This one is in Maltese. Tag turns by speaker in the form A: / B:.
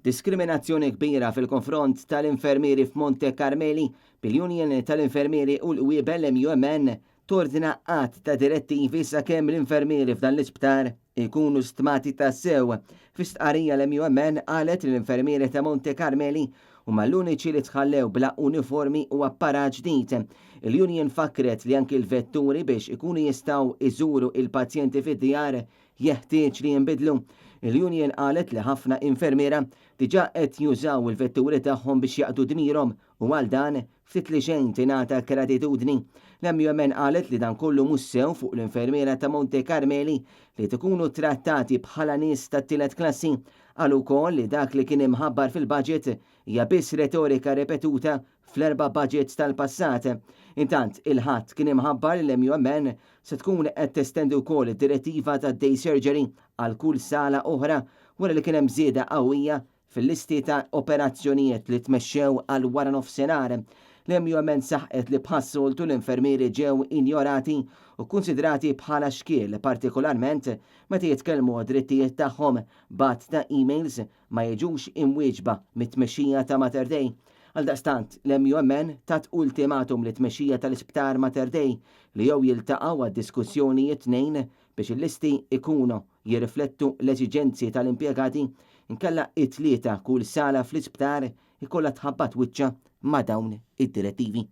A: Diskriminazzjoni kbira fil-konfront tal-infermieri f'Monte Carmeli, bil-Union tal-Infermieri u l-Qwiebel MUMN tordna għadd ta' direttivi sakemm l-infermieri f'dan l-isptar ikunu stmati tassew. Fi stqarrija l-MUMN qalet li l-infermieri ta' Monte Carmeli huma l-uniċi li tħallew bla uniformi u apparat ġdid. Il-Union fakkret li anki l-vetturi biex ikunu jistgħu iżuru il-pazjenti fid-djar jeħtieġ li jinbidlu. Il-union qalet li ħafna infermiera diġà qed jużaw il-vetturi tagħhom biex jaqdu dmirhom u għal dan ftit li xejn tingħata gratitudni. L-MUMN qalet li dan kollu mhux sew fuq l-infermiera ta' Monte Carmeli li tkunu trattati bħala nies tat-tielet klassi. Qalu wkoll li dak li kien imħabbar fil-budget hija biss retorika ripetuta fl-erba' budgets tal-passat. Intant, il-Ħadd kien imħabbar li l-MUMN se tkun qed testendi wkoll id-direttiva tad-day surgery għal kull sala oħra wara li kien hemm żieda qawwija fil-listi ta' operazzjonijiet li tmexxew għal wara nofsinhar. L-MUMN saħqet li bħas-soltu l-infermieri ġew injorati u kkunsidrati bħala xkiel, partikolarment meta jitkellmu għad-drittijiet tagħhom b'għadd ta' emails ma jiġux imwieġba mit-tmexxija ta' Mater Dei. Għaldaqstant, l-MUMN tat ultimatum lit-tmexxija tal-Isptar Mater Dei li jew jiltaqgħu għad-diskussjoni it-Tnejn biex il-listi ikunu jirriflettu l-eżiġenzi tal-impjegati inkella it-Tlieta kull sala fl-isptar ikollha tħabbat wiċċha ma' dawn id-direttivi.